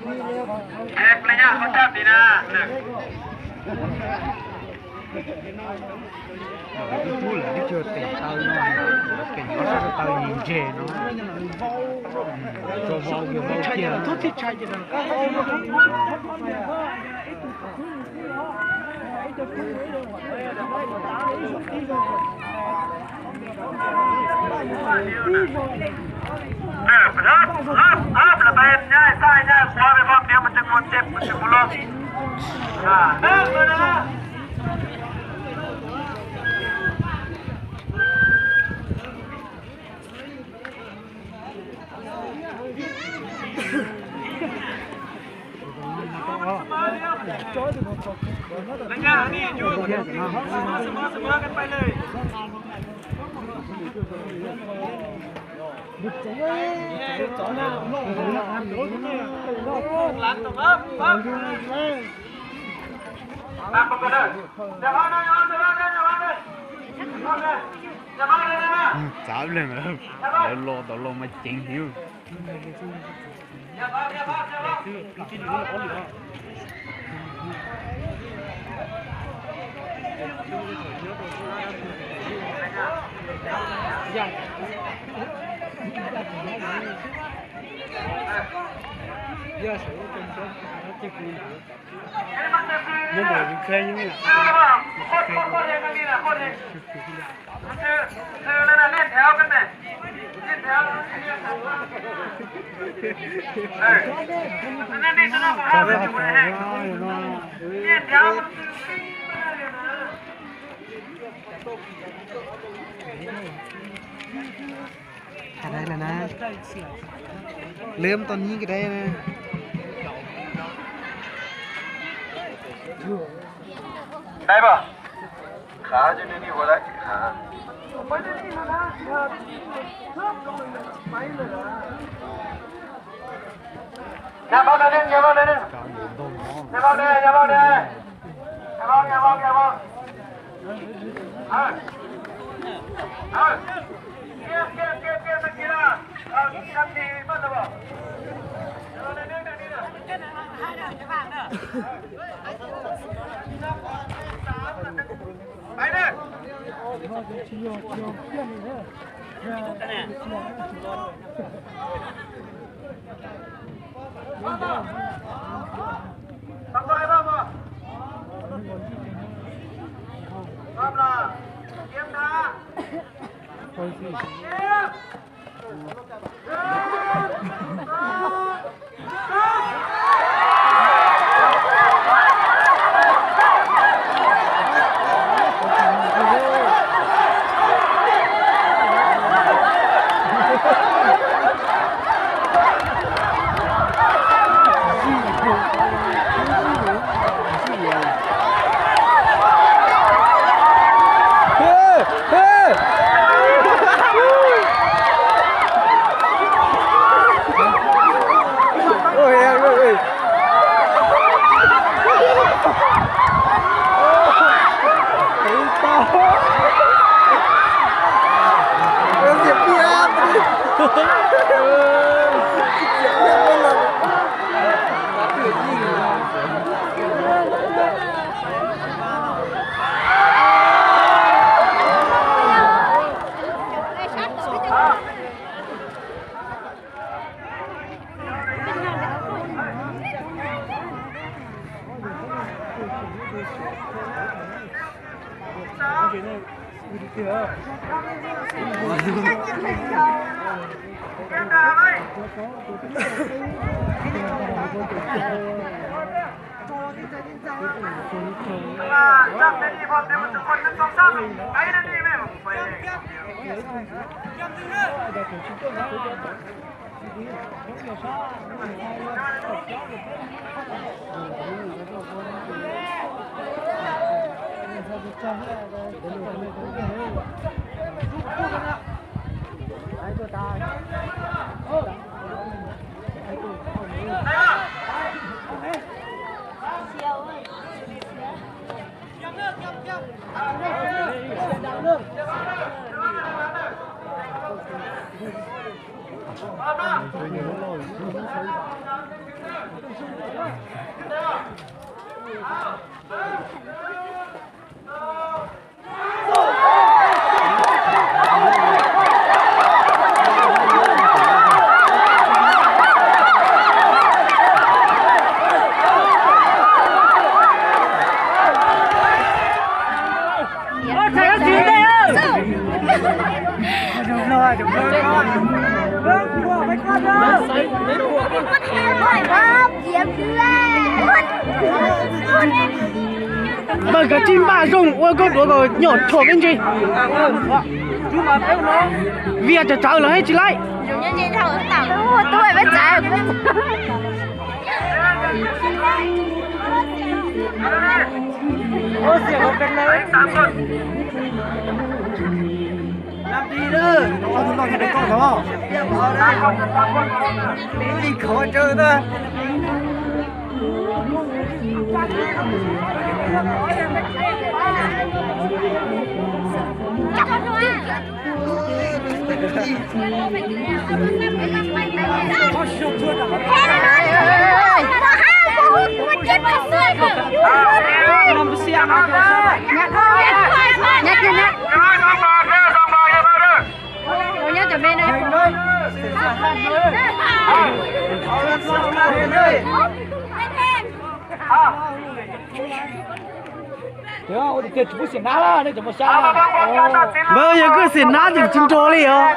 Ej, ple nyaj koj caj tiv na. Lawv ib tug lawv twb tsis teem taw no, lawv teem ob sab ko taw ntse no, tso vau kiag vau kiag. Txav leeg, lawv los tom los mas ceev heev. Hais dai lawm na. Lwm tau nib kis dai na. Dai pam. Khav, cov niag ua dab tsi khav. Nyab paub dab neeg, nyab paub dab neeg. Nyab paub dab, nyab paub dab. Nyab paub, nyab paub, nyab paub. Npawg kav tsij npaj zoo ua koj duav kom nyom thuam peb ntsis. Vias tsawv tsawv los heev tsis laib. Npawg, yog koj xim nab ces tsis nrog li os.